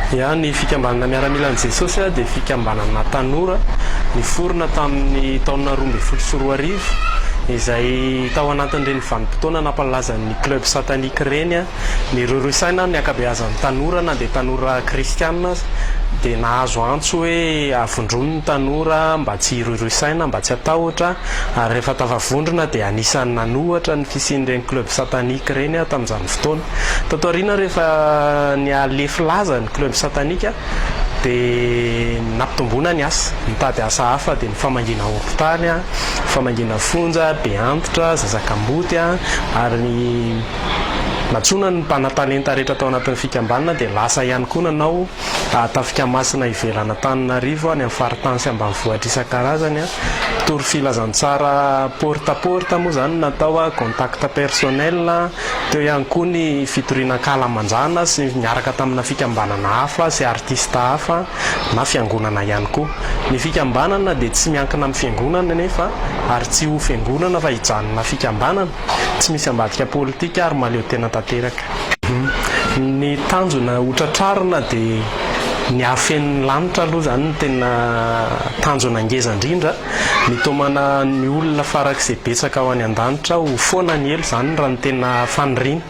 Ya, ny fikambanana Miaramilan'i Jesosy dia fikambanana tanora niforona tamin'ny taona 2012, izay tao anatin'ireny vanim-potoana nampalaza ny club satanique ireny. Nirohirohy saina ny ankabeazan'ny tanora na dia tanora kristiana aza dia nahazo antso hoe avondrony ny tanora mba tsy hirohirohy saina, mba tsy hatahotra, ary rehefa tafavondrona dia anisan'ny nanohatra ny fisian'ireny club satanique ireny aho tamin'izany fotoana. Tato aoriana rehefa nihalefy laza ny club satanique dia nampitomboina ny asa, nitady asa hafa dia ny famangiana hopitaly, famangiana fonja, be antitra, zaza kamboty ary ny nantsoina ny mpanatalenta rehetra tao anatin'ny fikambanana dia lasa ihany koa nanao tafika masina ivelan'Antananarivo any amin'ny faritany sy ambanivohitra isan-karazany. Mpitory filazantsara porte à porte moa izany no natao, contact personnel, teo ihany koa ny fitoriana ankalamanjana sy niaraka tamina fikambanana hafa sy artista hafa na fiangonana ihany koa. Ny fikambanana dia tsy miankina amin'ny fiangonana anefa ary tsy ho fiangonana fa hijanona fikambanana, tsy misy ambadika politika ary mahaleo tena tanteraka. Ny tanjona ho tratrarina dia ny hahafeno ny lanitra aloha izany no tena tanjona ngeza indrindra, ny hitaomana ny olona farak'izay betsaka ho any an-danitra ho foana ny helo izany raha ny tena faniriana.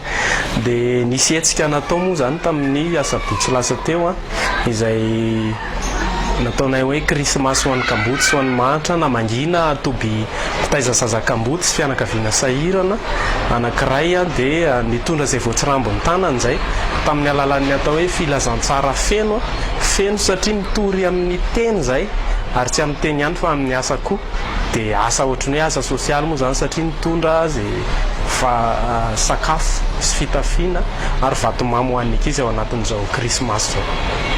Dia nisy hetsika natao moa izany tamin'ny asabotsy lasa teo izay nataonay hoe krismasy ho an'ny kamboty sy ho an'ny mahantra namangiana toby mpitaiza zaza kamboty sy fianakaviana sahirana anankiray dia nitondra izay voatsirambin'ny tanany izay tamin'ny alalan'ny atao hoe filazantsara feno, feno satria mitory amin'ny teny izay ary tsy amin'ny teny ihany fa amin'ny asa koa, dia asa ohatran'ny hoe asa sosialy moa izany satria nitondra izay fa sakafo sy fitafiana ary vatomamy ho an'ny ankizy ao anatin'izao krismasy izao.